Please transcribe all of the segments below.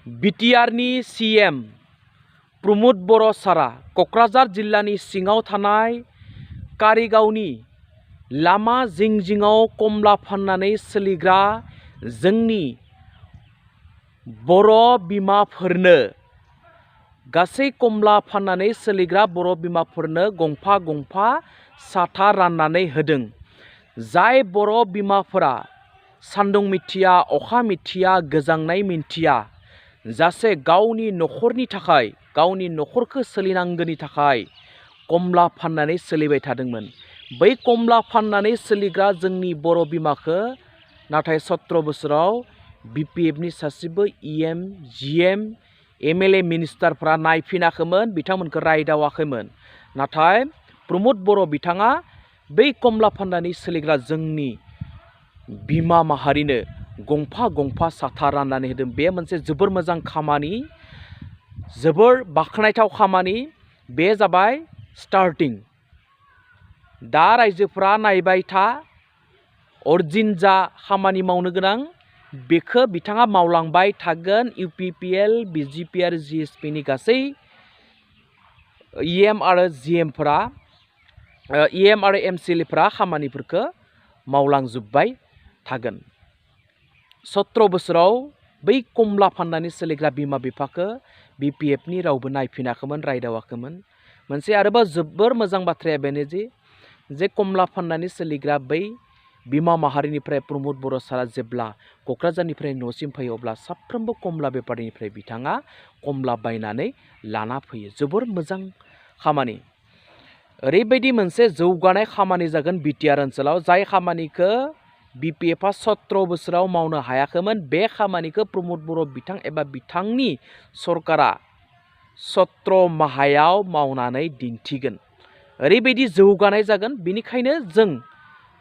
बिटिआरनि सीएम प्रमोद बर' सारा क'क्राझार जिल्लानि सिङाव थानाय कारिगावनि लामा जिं जिङाव कमला फाननानै सोलिग्रा जोंनि बर' बिमाफोरनो गासै कमला फाननानै सोलिग्रा बर' बिमाफोरनो गंफा गंफा साथा राननानै होदों। जाय बर' बिमाफोरा सान्दुं मिथिया अखा मिथिया गोजांनाय मिथिया जासे गावनि न'खरनि थाखाय गावनि न'खरखौ सोलिनांगौनि थाखाय कमला फाननानै सोलिबाय थादोंमोन। बै कमला फाननानै सोलिग्रा जोंनि बर' बिमाखौ नाथाय 17 बोसोराव बिपिएफनि सासेबो इएम जिएम एमएलए मिनिस्टारफ्रा नायफिनाखैमोन, बिथांमोनखौ रायदावाखैमोन। नाथाय प्रमोद बर' बिथाङा बै कमला फाननानै सोलिग्रा जोंनि बिमा माहारिनो गंफा गंफा साथा राननानै होदों। बे मोनसे जोबोर मोजां खामानि, जोबोर बाख्नायथाव खामानि। बे जाबाय स्टार्टिं। दा रायजोफ्रा नायबाय था, अरजिन जा खामानि मावनो गोनां बेखौ बिथाङा मावलांबाय थागोन। इउपिपिएल बिजिपिआर जिएसपिनि गासै इएम आरो जिएमफोरा इएम आरो एमसिएलएफोरा खामानिफोरखौ मावलांजोब्बाय थागोन। 17 बोसोराव बै कमला फाननानै सोलिग्रा बिमा बिफाखौ बिपिएफनि रावबो नायफिनाखैमोन, रायदावाखैमोन। मोनसे आरोबाव जोबोर मोजां बाथ्राया बेनो जे कमला फाननानै सोलिग्रा बै बिमा माहारिनिफ्राय प्रमोद बर' सारा जेब्ला क'क्राझारनिफ्राय न'सिम फैयो अब्ला साफ्रोमबो कमला बेपारिनिफ्राय बिथाङा कमला बायनानै लाना फैयो। जोबोर मोजां खामानि। ओरैबायदि मोनसे जौगानाय खामानि जागोन बिटिआर ओनसोलाव, जाय खामानिखौ बिपिएफआ 17 बोसोराव मावनो हायाखैमोन। बे खामानिखौ प्रमोद बर' बिथां एबा बिथांनि सरकारा 17 माहायाव मावनानै दिन्थिगोन। ओरैबायदि जौगानाय जागोन। बेनिखायनो जों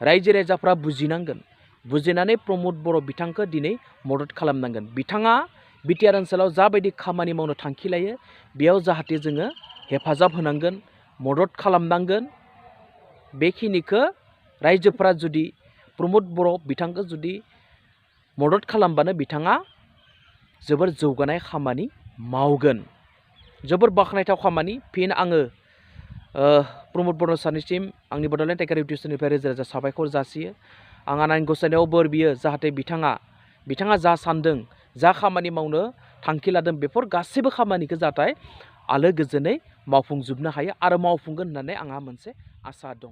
रायजो राजाफ्रा बुजिनांगोन, बुजिनानै प्रमोद बर' बिथांखौ दिनै मदद खालामनांगोन। बिथाङा बिटिआर ओनसोलाव जाबायदि खामानि मावनो थांखि लायो बेयाव जाहाथे जोङो हेफाजाब होनांगोन, मदद खालामनांगोन। बेखिनिखौ रायजोफ्रा जुदि प्रमोद बर' बिथांखौ जुदि मदद खालामबानो बिथाङा जोबोर जौगानाय खामानि मावगोन। जोबोर बाख्नायथाव खामानि। फिन आङो प्रमोद बर' सारनिसिम आंनि बड'लेण्ड टाइगार इउटुब चेनेलनिफ्राय रोजा रोजा साबायखर जासियो। आं आनान गसाइनायाव बोर बियो जाहाथे बिथाङा जा सान्दों, जा खामानि मावनो थांखि लादों बेफोर गासैबो खामानिखौ जाहाथे आलो गोजोनै मावफुंजोबनो हायो आरो मावफुंगोन होननानै आंहा मोनसे आसा दं।